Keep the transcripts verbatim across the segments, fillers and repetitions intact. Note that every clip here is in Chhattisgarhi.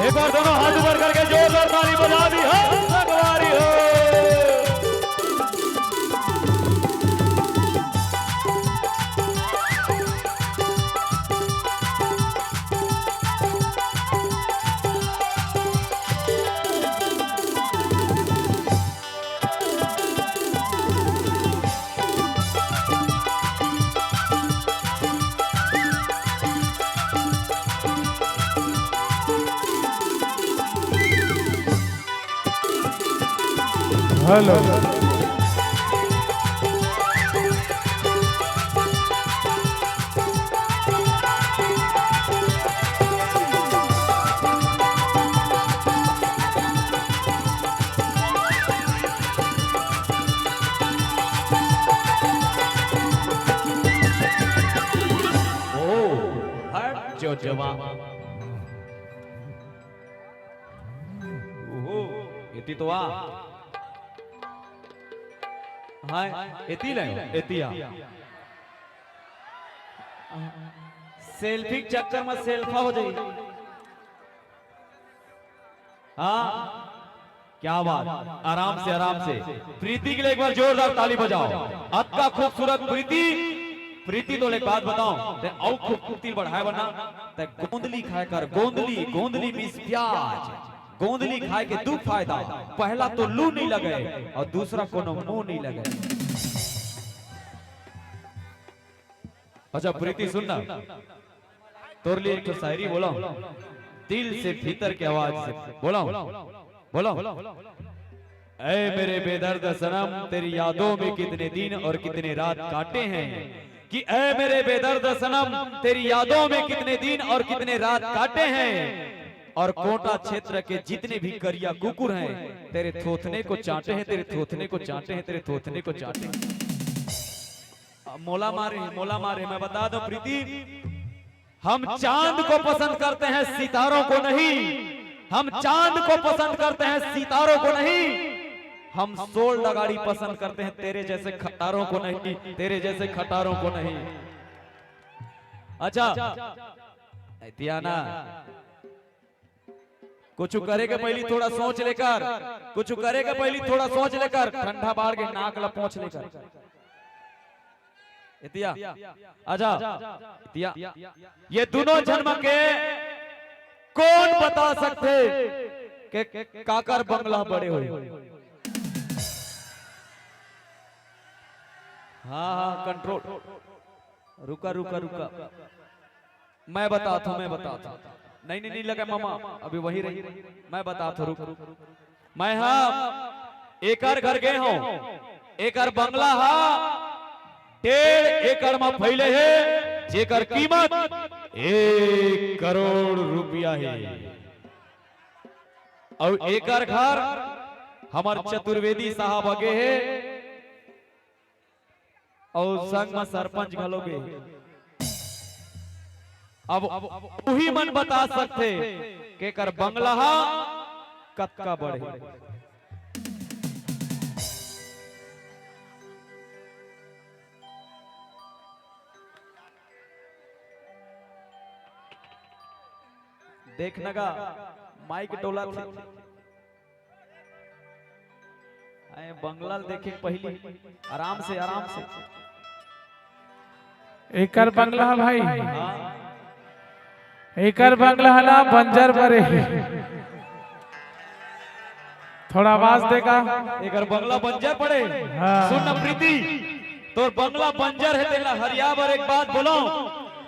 एक बार दोनों हाथ ऊपर करके जोरदार ताली बजा दी हो, संगवारी हो। हेलो। ओ, हट जो जवान। ओहो, एती तो आ। हाय, एती ले, एती आ। सेल्फी के चक्कर में सेल्फा हो जाई। हाँ, क्या बात, आराम से, आराम से। प्रीति के लिए एक बार जोरदार ताली बजाओ। अतका खूबसूरत प्रीति। प्रीति, तोले एक बात बताओ, ते अउ खूबसूरती बढ़ाए बर ना, ते गोंदली खाए कर, गोंदली, गोंदली मीस प्याज। गोंदली खाए के दू फायदा, पहला तो लू नहीं लगे और दूसरा कोनो मुंह नहीं लगे। अच्छा प्रीति, सुन ना, तोर लिए एक ठो शायरी बोला हूँ, दिल से भीतर के आवाज से बोला हूँ, बोला हूँ। ऐ मेरे बेदर्द सनम, तेरी यादों में कितने दिन और कितने रात काटे हैं, कि ऐ मेरे बेदर्द सनम, तेरी यादों में कितने दिन और कितने रात काटे हैं, और कोटा क्षेत्र के जितने भी करिया कुकुर हैं, तेरे थोथने को चाटे हैं, तेरे थोथने को चाटे हैं, तेरे थोथने को चाटे हैं। मोला मारे, मोला मारे, मैं बता दूं प्रीति, हम चांद को पसंद करते हैं, सितारों को नहीं। हम चांद को पसंद करते हैं, सितारों को नहीं। हम सोल डगाड़ी पसंद करते हैं, तेरे जैसे खटारों को नहीं, तेरे जैसे खटारों को नहीं। अच्छा, एती आ ना, कुछ करे के पहली थोड़ा सोच लेकर, कुछ करे के पहली थोड़ा सोच लेकर, ठंडा बाढ़ के नाक ला पोंछ लेकर। एती आ, आजा, एती आ। ये दोनों जन्म के कौन बता सकथे के काकर बंगला बड़े होही? हाँ, हाँ, कंट्रोल। रुका, रुका, रुका। मैं बताथों, मैं बताथों। नहीं, नहीं, नहीं लगे मामा, अभी वही रही। मैं बताथों, रुक। मैं हा एकर घर गे हूँ, एकर बंगला हा डेढ़ एकड़ म फैले हे, जेकर कीमत एक करोड़ रुपया हे। अउ एकर घर हमर चतुर्वेदी साहब आगे हे, अउ संग म सरपंच घलो गे। अब उही मन बता सकथे के एकर बंगला हा कतका बड़े। देखना गा, माइक डोला थे। आए बंगला ल देखे पहली, आराम से, आराम से। एकर बंगला ह भाई, हाँ। एकर बंगला ह ना बंजर परे। थोड़ा आवाज देगा। एकर बंगला बंजर पड़े। हाँ। सुन न प्रीति, तोर बंगला बंजर हे, तेला हरिया बर एक बात बोलो,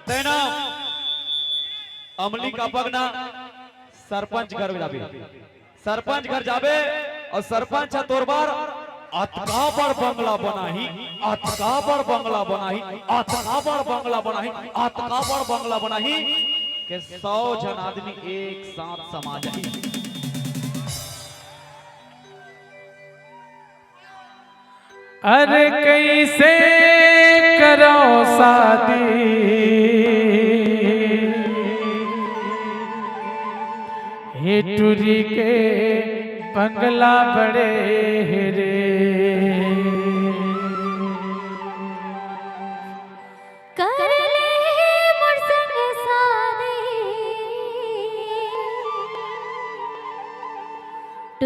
तेना अमली का पगना सरपंच घर जाबे। सरपंच घर जाबे अउ सरपंच ह तोर बर अतका बड़ बंगला बनाही, अतका बड़ बंगला बनाही, अतका बड़ बंगला बनाही, अतका बड़ बंगला बनाही के सौ झन आदमी एक साथ समा जाही। अरे कइसे करो शादी, हे टुरी के बंगला बड़े हे रे। कर ले मोर संग शादी।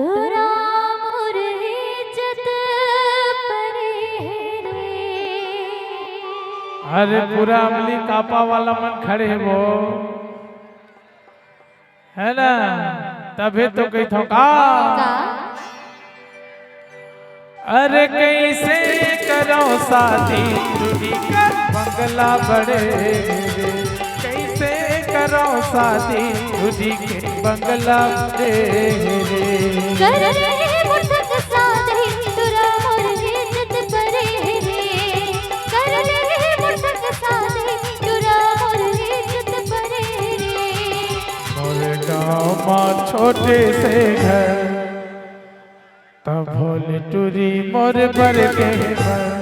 तोरा मोर इज्जत परे हे रे। अरे, पूरा अमली कापा वाला मन खड़े हे वो, है ना? तभे तो कहिथंव का? का? अरे, कइसे करंव शादी, टूरी के बंगला बड़े हे रे। कइसे करंव शादी, टूरी के बंगला बड़े हे रे। कर ले मोर संग शादी, टूरा मोर इज्जत परे हे रे। कर ले मोर संग शादी, टूरा मोर इज्जत परे हे रे। मोर गाँव मा छोटे से घर, तभो ले टूरी मोर बर के बर।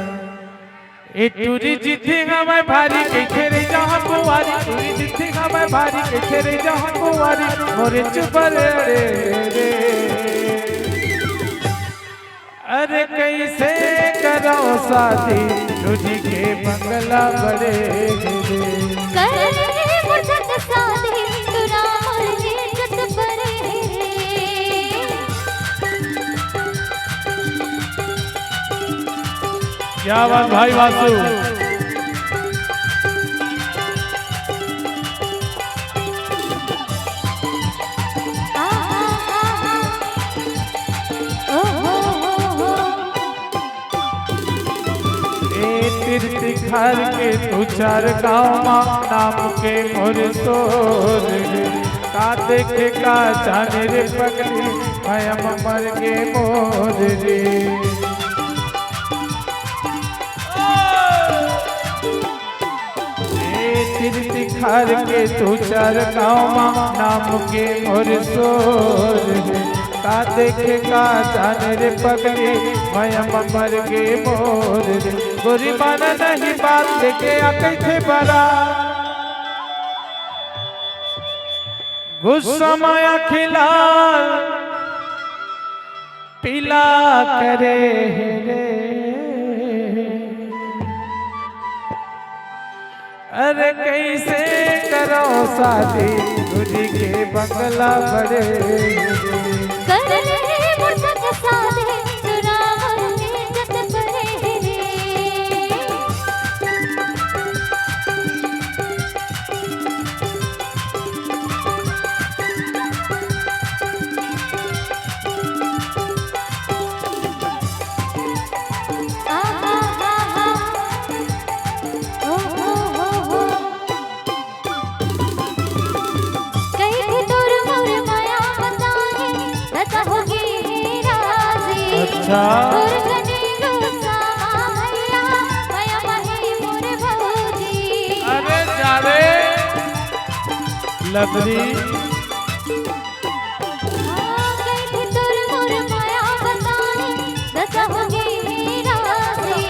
ए टूरी जिथे हवय भारी, कहिथे रहि जाहूं कुंवारी। टूरी जिथे हवय भारी, कहिथे रहि जाहूं कुंवारी। मोरे चुबर अड़े रे। अरे, कइसे करंव शादी, टूरी के बंगला बड़े हे रे। कर ले मोर संग शादी, टूरा मोर इज्जत परे हे रे। क्या बात भाई वासु। ए तीर तिखार के दू चार गाँव मा नाम के मोर सोर हे। का देखे का जाने रे पगली, मैं अमर के मोर रे। ए तीर तिखार के दू चार गाँव मा नाम के मोर सोर हे। का देखे का जाने रे पगली, मैं अमर के मोर रे। गोरी माना नहीं बात, लेके आ कहिथे बरात। गुस्सा मा आँखी लाल पीला करे हे रे। अरे, कइसे करंव शादी, टूरी के बंगला बड़े हे रे। कर ले मोर संग शादी, टूरा मोर इज्जत परे हे रे। कहिथे तोर मोर मया बताही, दसा होगे हे राजी। अच्छा। तोर कने गुस्सा मा भैया, मया मही मोर भौजी। अरे जा रे, लदरी। हाँ, कहिथे तोर मोर मया बताही, दसा होगे हे राजी।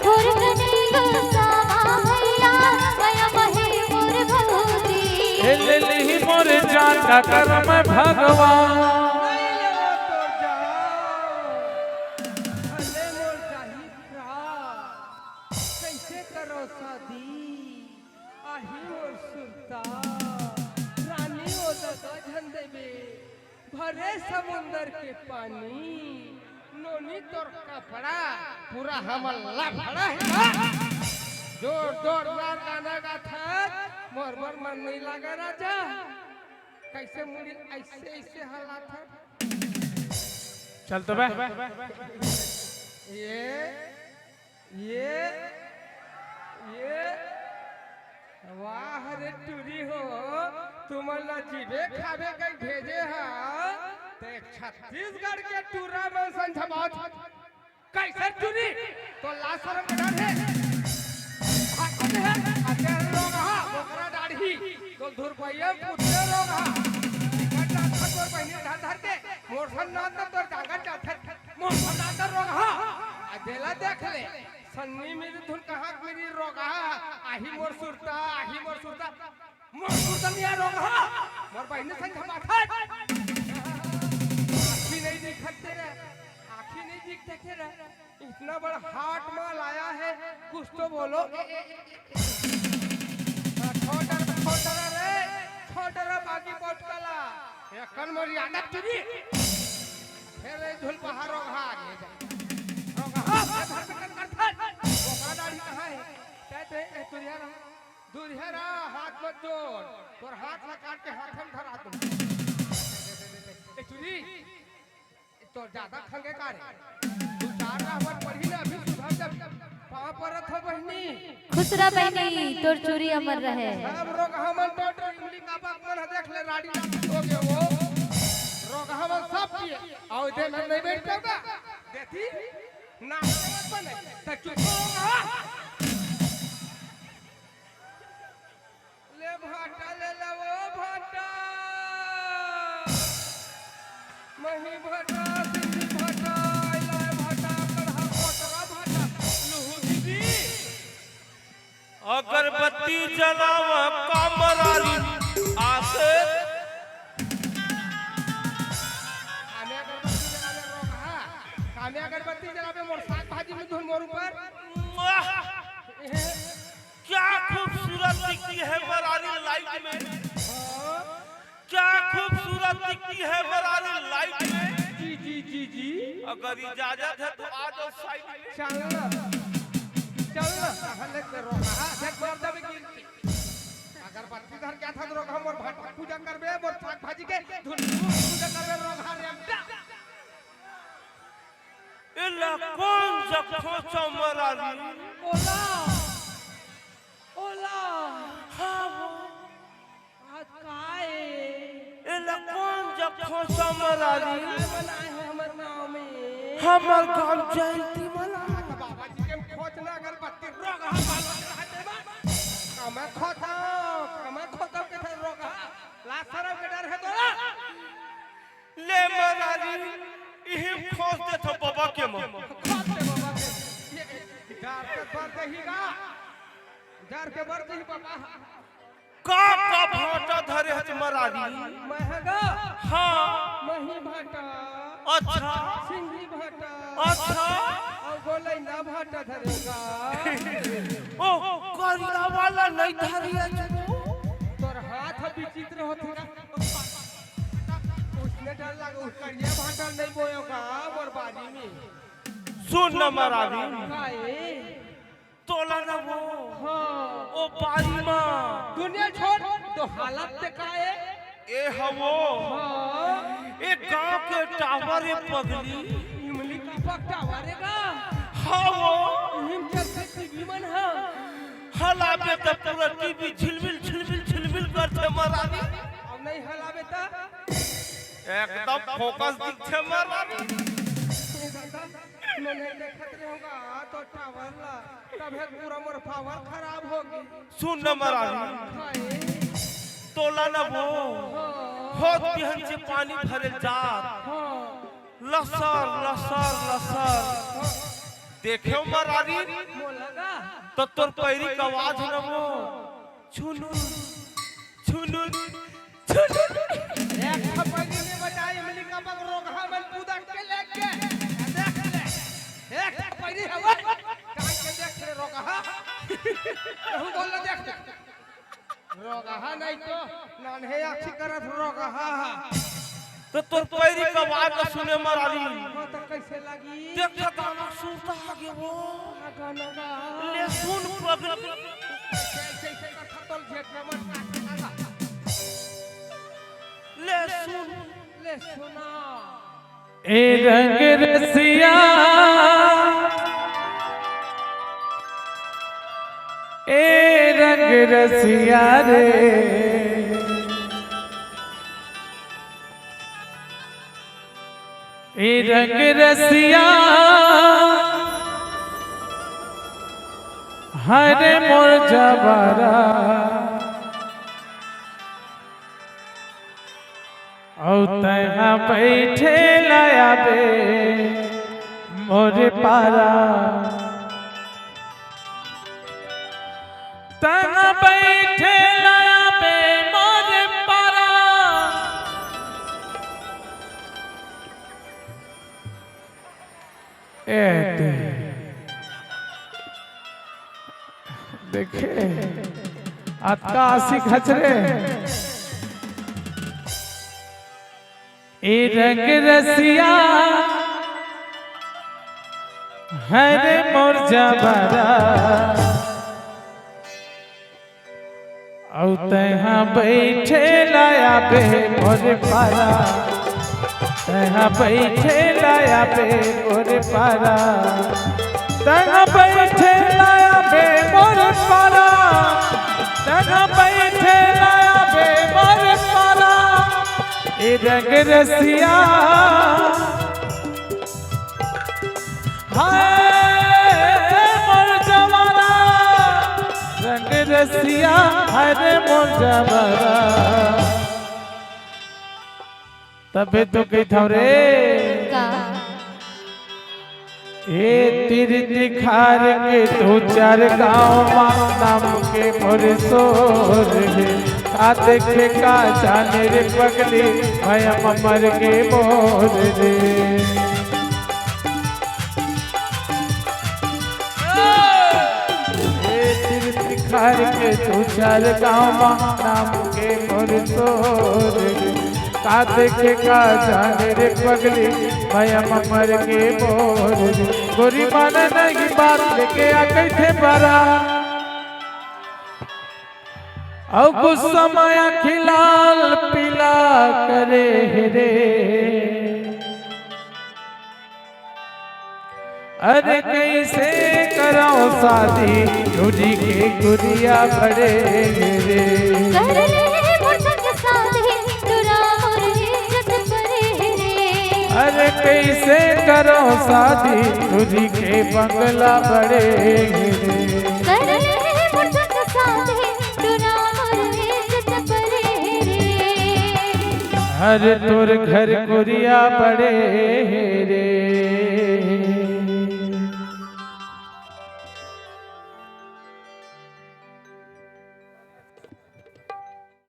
तोर कने गुस्सा मा भैया, मया मही मोर भौजी। ए ले लिही मोर जान, का करंव मैं भगवान। अरे मोर जाही प्यार, कइसे करंव शादी? आही मोर सुरता, रानी ओ ददा झन देबे, भरे समुंदर के पानी, नोनी तोर कपड़ा, पूरा हमर लफड़ा हे। जोरदार गाना गाथस, मोर बर मन नइ लागे राजा। कइसे मुड़ी अइसे अइसे हलाथस। चल तो बे। ये, ये, ये, वाह रे टूरी हो, तुमन ला जीबे खाबे कहि भेजे हंव, ते छत्तीसगढ़ के टूरा मन संझा बात। कइसे टूरी? तोर लाज सरम के डर हे? हाथ में हे, अते रोगहा, बोकरा डाढ़ी, तोर धुरपइया पुतले रोगहा। कर डांस तोर बहिनी धर धर के, मोर सन नाम त तोर जांगर चलथे, मोर सन नाम त रोगहा। आ देला देख ले, सन्नी मिली धुन कहाँ मिली रोगहा, आही मोर सुरता, आही मोर सुरता। मोर सुरतनिया रोगहा, मोर बहिनी संग माथा। आँखी नहीं दिखत तेरे, आँखी नहीं दिखते तेरे। इतना बड़ा हाट माल आया है, कुछ तो बोलो। ए, ए, ए, ए। हाँ, छोटा रे, छोटा रे, छोटा रे, बागी बोट कला। ये कन मोर यादव तुझी। फेर ए झुलपहा रोगहा आ गे। रोगहा, ए धर, धर, धर, धर। ओकरा दाढ़ी कहाँ हे? तै, तै, ए, दुरिहा रहा। दुरिहा रहा, हाथ मत जोड़। तोर हाथ ला काट के हाथे म धरा दूँ। ए चुरी, तोर जादा खंगे का रे? दू चार राहवर पढ़ी ना, अभी सुधर जब। पाँव परत हो बहिनी। खुश रह बहिनी, तोर चूरी अमर रहे। सब रोगहा मन तो इमली का बाप मन ह देख ले, राड़ी लाठी हो गए वो। रोगहा मन सब पिए। आओ दे ना, नहीं बैठ पाऊंगा। देती? ना मत बने। तो चुप हो रोगहा। ले भाटा ले ला वो भाटा। मही भाटा, सिंधी भाटा, इलाय भाटा, कड़हा कोतरा भाटा। लुहू दीदी। अगरबत्ती जलावा कामरारी आके। कामे अगरबत्ती जलावे रोगहा। कामे अगरबत्ती जलावे मोर साग भाजी में धुन मोर ऊपर। वाह! क्या खूबसूरत दिखती है मरारी लाइट में। हाँ। क्या खूबसूरत दिखती है मरारी लाइट में। जी, जी, जी, जी। अगर इजाजत है तो आ जाओ साइड में। चलना, चलना। हले के रोगहा, देख मर जाबे गिर के। अगरबत्ती धर के था तो रोगहा मोर भाटा पूजा करबे, मोर साग भाजी के धुन पूजा करबे रोगहा रे बेटा। एला कौन जखो चमरारी? ओला, ओला। हाँ, वो। आज का ए? एला कौन जखो चमरारी? काय बनाए हो हमर गाँव में? हमर गाँव जयंती मना। तो बाबा जी के खोज ना अगरबत्ती रोगहा बालो रहते बा। कमा खोता, कमा खोता के थे रोगहा। लाज शरम के डर है तोला? ले मरारी, इही खोज देथो बाबा के मन। खोज दे बाबा के। ये डर के बर दही गा। डर के बर दही बाबा। का का भाटा धरे हच मरारी? महगा। हाँ। मही भाटा। अच्छा। सिंगी भाटा। अच्छा। और गोलैंदा भाटा धरे का। ओ, करिया वाला नहीं धरे हच। तोर हाथ विचित्र होथे। उसने डर लगा, उस करिया भाटा नहीं बोयो का मोर बारी में। सुन न मरारी। काए? तोला न वो। हाँ। ओ बारी मा। दुनिया छोड़, तो हालत ते काए? ए हवो। हाँ। ए गांव के टावर ए पगली। इमली का पक टावर ए का? हवो। इम चलते टीवी मन हा। हलाबे त पूरा टीवी झिलमिल, झिलमिल, झिलमिल करथे मरारी। अब नहीं हलाबे त? एकदम फोकस दिखथे मरारी। मैं नहीं देखत रहूंगा तो टावर ला, तभे पूरा मोर पावर खराब होगी। सुन न मरारी। हाय। तोला न वो। हाँ। होत बिहन से पानी भरे जात। हाँ। लसर, लसर, लसर। देखे मरारी। मोला का? तो तोर पैरी का आवाज न वो। छुनु, छुनु, छुनु। एक ठपैरी ने बजाई, इमली का पग रोगहा मन कूदा के लेके। देख ले। एक ठपैरी हवा। कान के देख ले रोगहा। कहूँ बोल ले देख ले। रोगहा नहीं तो नान्हे आँखी करत रोगहा। तो तोर पैरी का आवाज ला सुने मरारी। हाँ, तो कैसे लगी? देख, गाना सुरता आ गया वो। हाँ, गाना गा। ले सुन पगली। कैसे, कैसे कथा तोल झेट में मत काट लगा। ले सुन। ले सुना। ए रंग रसिया, ए रंग रसिया रे, ए रंग रसिया, हरे मोर जबरा। अउ तैं हा बइठे ला आबे मोर पारा। तैं हा बइठे ला आबे मोर पारा। ए ते। देखे, अतका आशिक हच रे। ए रंग रसिया, हरे मोर जबरा, अउ तैहा बैठे लाया बे मोर पारा, तैहा बैठे लाया बे मोर पारा, तैहा बैठे लाया बे मोर पारा, तैहा बैठे लाया बे मोर पारा। ए रंग रसिया, हाय मोर जवारा, रंग रसिया, हाय रे मोर जवारा। तबे तो कहिथव रे। का? ए तीर तिखार के दू चार गाँव मा नाम के मोर सोर हे। का देखे का जाने रे पगली, मैं अमर के मोर रे। ए तीर तिखार के दू चार गाँव मा नाम के मोर सोर हे। का देखे का जाने रे पगली, मैं अमर के मोर रे। गोरी माने नहीं बात, लेके आ कहिथे बरा। अउ गुस्सा मा आँखी लाल पीला करे हे रे। अरे कइसे करव शादी, दूरी के गुरिया बड़े हे रे। कर ले मोर संग शादी, टुरा मोर इज्जत करे रे। अरे कइसे करव शादी, दूरी के बंगला बड़े हे रे। कर ले मोर संग शादी, टुरा मोर इज्जत करे रे। अरे तोर घर कुरिया बड़े हे रे।